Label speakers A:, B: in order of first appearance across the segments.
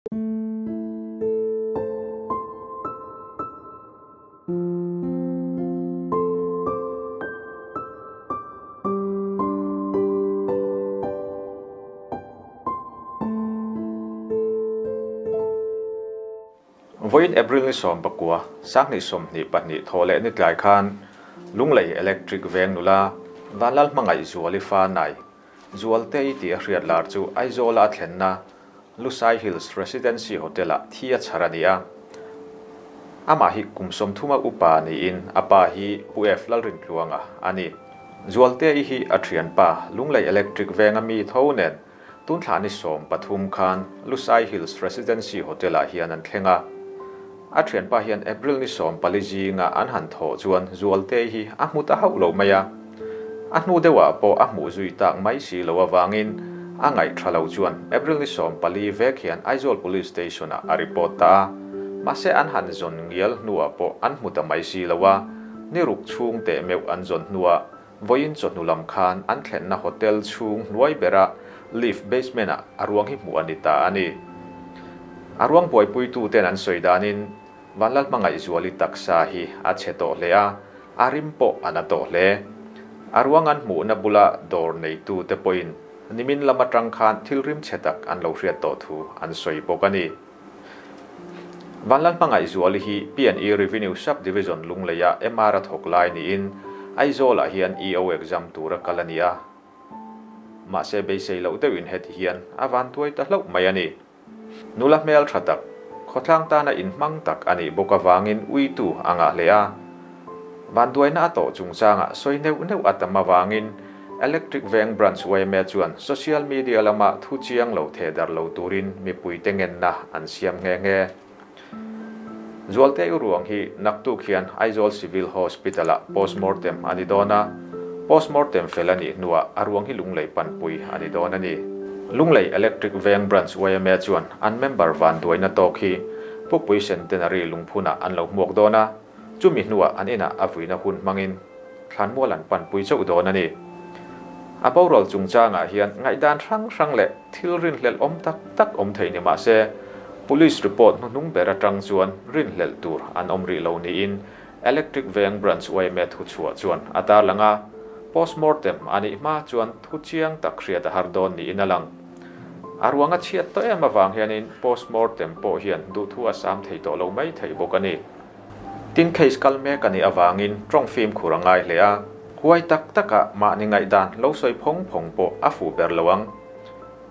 A: Vawiin April ni 19, 2022 thawh leh ni tlai khan Lunglei Electric Veng nula Vanlalhmangaih Zuali fa nai Zualtei tih a hriat lar chu Aizawla a thlenna Lusai Hills Residency Hotel-ah thi a chhar a ni a. Amah hi kum 30 a upa niin a pa hi Pu F Lalrintluanga a ni. Zualtei hi a thianpa Lunglei Electric Venga mi tho nen tunthla ni 13 khan Lusai Hills Residency Hotel-ah hian an thleng a. A thianpa hian April ni 14 zinga an han thaw chuan Zualtei hi a hmu ta hauh lo mai a. A hnu deuhah pawh a hmuh zui tak mai si lo awangin a ngaih tha lo chuan April ni 14 vek hian Aizawl Police Station-ah a report ta a. Mahse an han zawn ngial hnuah pawh an hmu ta mai si lo a. Ni ruk chhung teh meuh an zawn hnuah vawiin chawhnu lam khan an thlenna hotel chhung hnuai bera lift basement-ah a ruang hi hmuh a ni ta a ni. A ruang buaipuitu ten an sawi danin Vanlalhmangaih Zuali taksa hi a chhe tawh hle a, a rim pawh a na tawh hle. A ruang an hmuhna bula dawr neitu te pawhin nimin lam atang khan thil rim chhe tak an lo hriat tawh thu an sawi bawk a ni. Vanlalhmangaih Zuali hi P&E Revenue Sub-Division Lungleia MR a thawk lai niin Aizawlah hian EO exam tur a kal a ni a. Mahse beisei loh deuhin heti hian a van tuai ta hlauh mai a ni. Nula hmel tha tak, khawtlang tana inhmang tak a nih bawk awangin uitu a ngah hle a. Vanduaina a tawh chungchangah sawi neuh neuh a tam awangin Electric Veng Branch YMA chuan social media lama thu chiang lo theh dar lo turin mipuite ngenna an siam nghe nghe. Zualtei ruang hi naktuk hian Aizawl Civil Hospital-ah postmortem a ni dawn a. Postmortem fel a nih hnuah a ruang hi Lunglei panpui a ni dawn a ni. Lunglei Electric Veng Branch YMA chuan an member vanduaina tawk hi Pukpui Centenary lungphunah an lo hmuak dawn a. Chumi hnuah an inah a vuina hun hmangin thlanmual an panpui chauh dawn a ni. A boral chungchangah hian ngaihdan hrang hrang leh thil rinhlelh awm tak tak awm thei ni mahse police report hnuhnung ber atang chuan rinhlelh tur an awm rih lo niin Electric Veng Branch YMA thu chhuah chuan a tarlang a. Postmortem a nih hma chuan thu chiang tak hriat a har dawn niin a lang. A ruang a chhiat tawh em awang hianin postmortem pawh hian duhthu a sam thei tawh lo mai thei bawk a ni. Tin case kal mek a nih awangin tawng fim khur a ngai hle a. Huai tak taka mahni ngaihdan lo sawi phawng phawng pawh a fuh ber lo ang.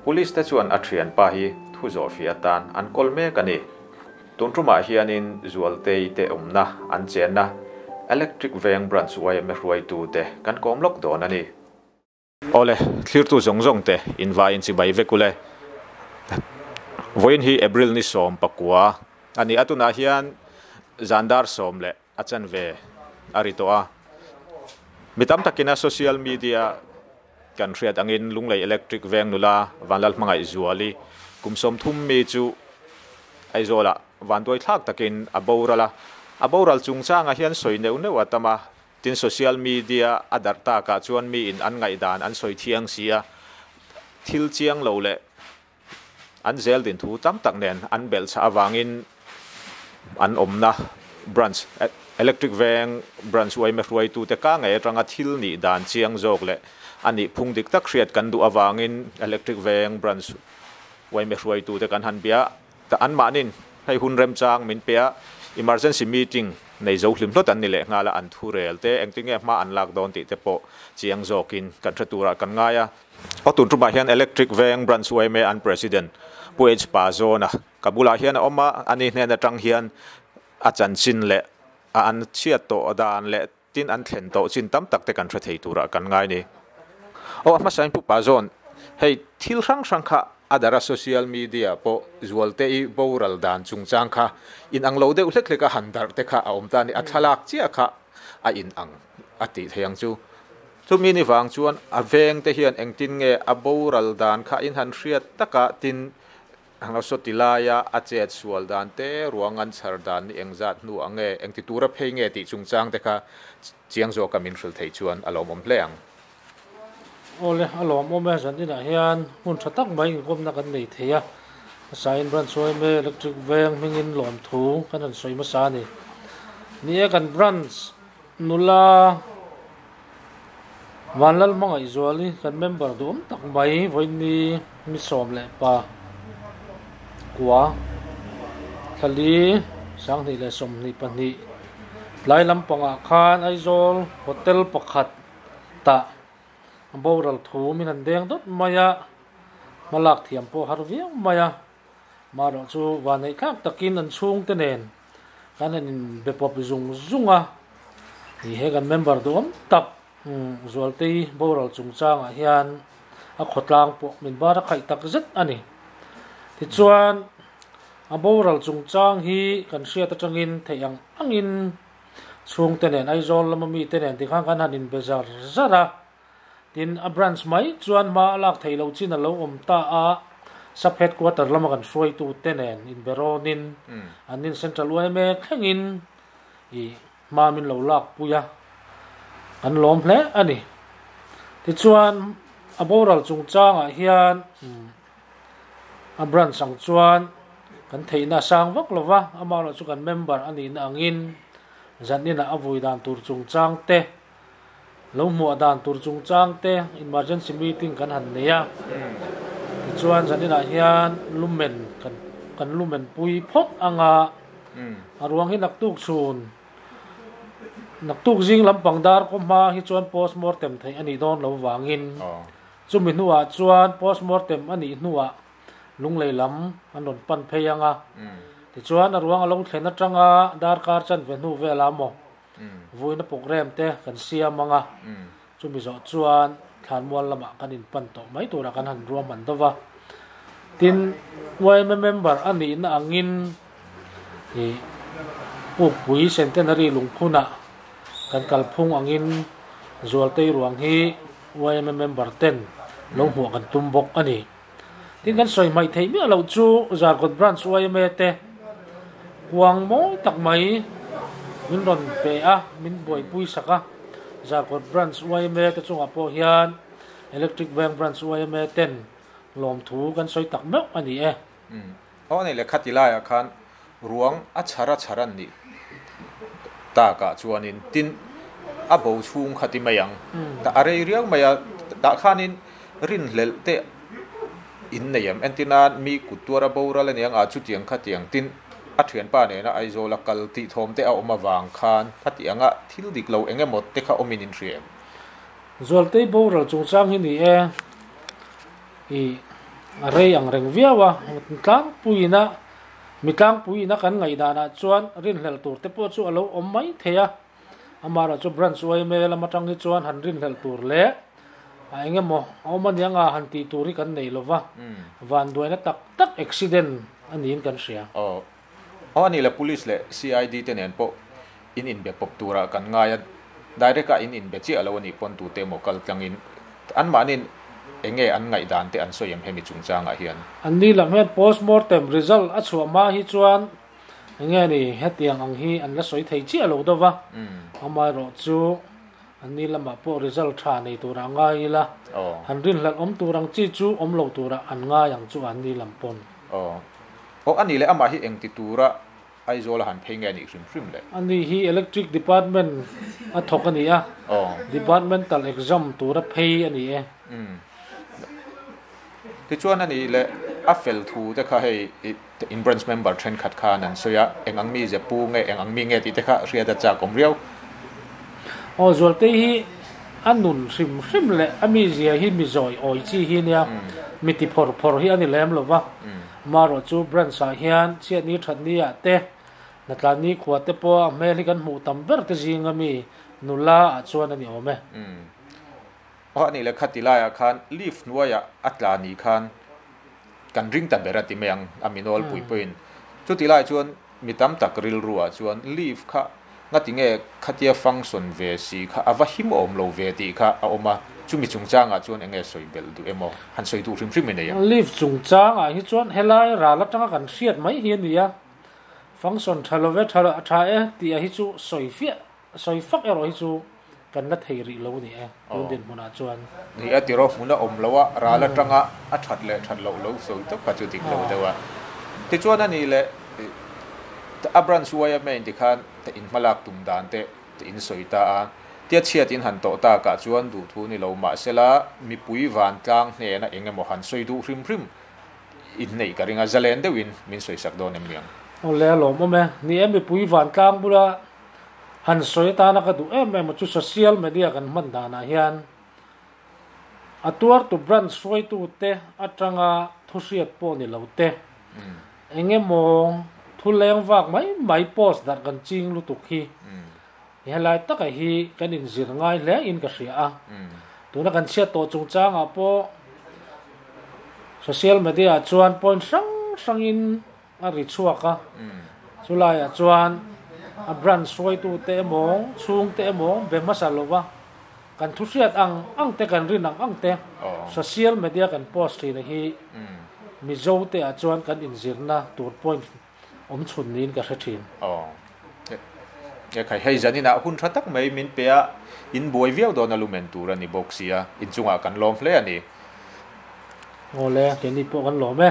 A: Police te chuan a thianpa hi thu zawh fi atan an kawl mek a ni. Tun tumah hianin Zualtei te awmna an chenna Electric Veng Branch YMA hruaitu te kan kawm lawk dawn a ni. Awle, thlirtu zawng zawng te invaiin chibai vek ule. Vawiin hi April ni 19 a ni. A tunah hian zandar 10 leh a chanve a ri tawh a. Mi tam takina social media kan hriat angin Lunglei Electric Veng nula Vanlalhmangaih Zuali kum 30 mi chu Aizawlah vanduai thlak takin a boral a. A boral chungchangah hian sawi neuh neuh a tam a. Tin social media a darh takah chuan mi in an ngaihdan an sawi thiang si a, thil chiang lo leh an zel din thu tam tak nen an belh chah awangin an awmna branch Electric Veng Branch YMA hruaitu te ka ngei atanga thil nih dan chiang zawk leh a nih phung dik tak hriat kan duh awangin Electric Veng Branch YMA hruaitu te kan han bia. Ta an mahnin hei hun remchang min pe a, emergency meeting nei zo hlim hlawt an ni leh nghal a, an thu rel te engtin nge hma an lak dawn tih te pawh chiang zawkin kan hre turah kan ngai a. Aw tun tumah hian Electric Veng Branch YMA an President Pu H Pa Zawna ka bulah hian a awm a, ani hnen atang hian a chanchin leh a an chhiat tawh dan leh tin an thlen tawh chin tam tak te kan hre thei turah kan ngai ni. Aw a hmasain Pu Pa Zawn, hei thil hrang hrang kha a dara social media pawh Zualte i boral dan chungchang kha in ang lo deuh hlek hlek a han darh te kha a awm ta ni, a thlalak chiah kha a in ang a tih thei ang chu. Chumi ni vang chuan a veng te hian engtin nge a boral dan kha in han hriat taka tin Hang sawti laia a chet sual dan te, ruang an chhar dan ni engzat hnu ang nge, engti tura phei nge tih chungchang te kha chiang zawka min hrilh thei chuan a lawmawm hle ang.
B: Awle, a lawmawm e, zan inah hian hmun tha tak mai inkawmna kan nei thei a. Hmasain Branch yma Electric Veng hmingin lawmthu kan han sawi hmasa a ni. Ni e, kan Branch nula Vanlal Hmangaihzuali kan member duhawm tak mai vawiin mi 19 thlali 2022 tlai lampangah khan Aizawl Hotel pakhat tah boral thu min han deng dawt mai a, hmalak thiam pawh har viau mai a, marawh chu vanneih thlak takin an chhungte nen kan han inbe pawp zung zung a, ni he kan member duhawm tak Zualtei boral chungchangah hian a khawtlang pawh min bar a khaih tak zet a ni. Tichuan a boral chungchang hi kan hriat atangin theih ang angin Chhungte nen Aizawl lama mite nen tikhan kan han inbe zar zar a, tin a branch mai chuan hma a lak theih loh chin a lo awm ta a, sub headquarter lama kan hruaitute nen inbe rawnin an in Central yma thlengin ih hma min lo lak pui a, kan lawm hle a ni. Tichuan a boral chungchangah hian A branch ang chuan kan theihna a sang vak lo va, amaherawh chu kan member a nihna angin zaninah a vui dan tur chungchang te, lo hmuah dan tur chungchang te emergency meeting kan han nei a. Tichuan zaninah hian lumen kan kan lumen pui phawt anga a ruang hi naktuk chhun naktuk zing lampang dar khaw hma hi chuan postmortem theih a nih dawn lo vangin Chumi hnuah chuan postmortem a nih hnuah Lunglei lam an rawn pan phei ang a. Tichuan a ruang a lo thlen atanga darkar chanve hnu velah maw vuina programme te kan siam ang a. Chumi zawh chuan thlanmual lamah kan inpan tawh mai turah kan han ruahman deuh va. Tin, yma member a nihna angin ih Pukpui Centenary lungphunah kan kalphung angin Zualtei ruang hi yma member ten lo hmuah kan tum bawk a ni. Tin kan sawi hmaih theih miah loh chu Zarkawt Branch yma te kuang mawi tak mai min rawn pe a, min buaipui sak a. Zarkawt Branch yma te chungah pawh hian Electric Veng Branch yma ten lawmthu kan sawi tak meuh a ni e.
A: Aw nei leh khati laiah khan ruang a chhar a chhar an nih takah chuanin tin a bo chhung kha ti mai ang. Tah a rei riau mai a, tah khanin rinhlelh te in nei em? Entirnan mi kut tuar a boral aniang a chutiang khatiang tin a thianpa nena Aizawl a kal tih thawm te a awm avang khan khati anga thil dik lo eng emaw te kha awmin in hria em?
B: Zualtei boral chungchang hi ni e. I a rei ang reng viau a, tlangpuiina mi tlangpuiina kan ngaihdanah chuan rinhlelh tur te pawh chu a lo awm mai thei a, amaherawh chu branch yma lam atang hi chuan han rinhlelh tur leh a eng emaw a awm aniang a han tih tur hi kan nei lo va, vanduaina tak tak accident a niin kan hria.
A: Aw, aw a nih le police leh CID te nen pawh in inbe pawp turah kan ngai a, direct a in inbe chiah lo a nih pawn tute emaw kal tlangin anmahniin eng nge an ngaihdan te an sawi em hemi chungchangah hian?
B: Anni lam hian postmortem result a chhuah hma hi chuan eng nge ni hetiang ang hi an la sawi thei chiah lo deuh va, amaherawh chu anni lamah pawh result tha nei turah a ngai ila, han rinhlelh awm tur ang chi chu awm lo turah an ngai ang chu anni lam pawn.
A: Aw a nih leh amah hi engti tura Aizawl a han phei nge a nih hrim hrim le?
B: Ani hi Electric Department a thawk a ni a, Departmental exam tura phei a ni e.
A: Umm. Tichuan a nih leh a fel thu te kha hei in branch member thenkhat khan an sawi a, eng ang mi ze pu nge eng ang mi nge tih te kha hriat a chak awm riau.
B: Aw Zualtei hi a nun hrim hrim leh a mizia hi mi zawi awi chi hi nia, mi ti phawr phawr hi a ni lem lo va. Amaherawh chu branch ah hian chhiatni thatni ah te, Hnatlani khua te pawh a hmel hi kan hmuh tam ber te zinga mi nula ah chuan a ni awm e.
A: Umm. Aw anih leh khati laiah khan lift hnuaiah a tla ni khan kan ring ta ber a ti mai ang a mi nawlpui pawhin. Chuti lai chuan mi tam tak rilru ah chuan lift kha Ngati nge khatia function ve si kha a va him awm lo ve tih kha a awm a, chumi chungchangah chuan enge sawi belh duh emaw han sawi duh hrim hrim i nei ang?
B: Lift chungchangah hi chuan helai ral atanga kan hriat mai hi a ni a, function tha lo ve tha a tha e tih a hi chu sawi fiah sawi fak erawh hi chu kan la thei rih lo ni e tun dinhmunah chuan.
A: Ni a tiraw hmun a awm lo a, ral atanga a that leh that loh lo sawi tawp kha chu dik lo deuh a. Tichuan a nih leh a branch yma in tikhan in hmalak tum dan te in sawi ta a, tia chhiat in han tawh takah chuan duhthu ni lo mahsela mipui vantlang hnena eng emaw han sawi duh hrim hrim in neih ka ring a, zalen deuhin min sawisak dawn em niang?
B: Awle a lawmawm e. Ni e, mipui vantlang bula han sawi atana ka duh em em a chu social media kan hman danah hian a tuartu branch hruaitute atanga thuhriat pawh ni lo te, eng emaw thu leng vak mai mai post darh kan ching lutuk hi helai taka hi kan inzir ngai hle in ka hria a. Tuna kan chhiat tawh chungchangah pawh social media ah chuan point hrang hrangin a ri chhuak a, chulaiah chuan a branch hruaitute emaw chhungte emaw be hmasa lova kan thu hriat ang ang te kan rin ang ang te social media kan post thin a hi Mizo te ah chuan kan inzirna tur point awm chhun niin ka hre thin.
A: Aw. Ekhai hei zaninah hun tha tak mai min pe a, in buai viau dawn a lumen tur a ni bawk sia, inchungah kan lawm hle a ni.
B: Awle, keini pawh kan lawm e.